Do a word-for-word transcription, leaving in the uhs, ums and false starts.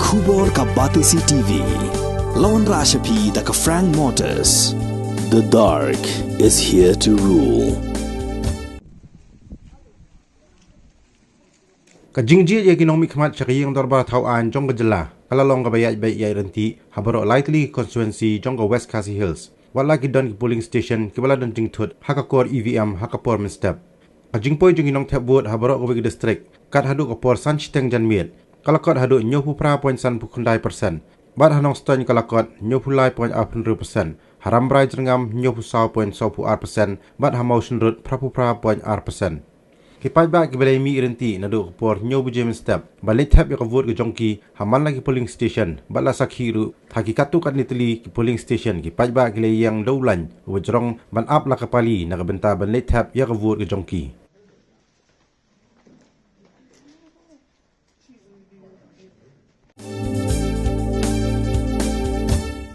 Khubor ka Batesi T V. Lawan Rashapi da ka Frank Motors. The dark is here to rule. Ka jingjied ïa ki nongmihkhmat sha ka ïing dorbar thaw aiñ jong ka jylla ka la long kaba ïaid beit ïaid ryntih ha baroh lai tylli ki constituency jong ka West Khasi Hills. Wat la ki don ki polling station kiba la don jingthut ha ka kor E V M ha ka por mynstep. Ka jingpoi jong ki nongthep vote ha baroh kawei ka district kat haduh ka por san shiteng janmiet ka la kot haduh hynñiewphew phra point sanphew khyndai percent, bad ha Nongstoiñ ka la kot hynñiewphew lai point arphew hynriew percent, ha Rambrai Jyrngam hynñiewphew saw point sawphew ar percent, bad ha Mawshynrut phraphew phra point ar percent. Ki paidbah kiba la ïamih ryntih naduh ka por hynñiew baje mynstep ban leit thep ïa ka vote ka jong ki ha man la ki polling station bad la sakhi ruh ha ki katto katne tylli ki polling station ki paidbah ki la ïeng dewlaiñ uba jrong ban ap la ka pali na ka bynta ban leit thep ïa ka vote ka jong ki.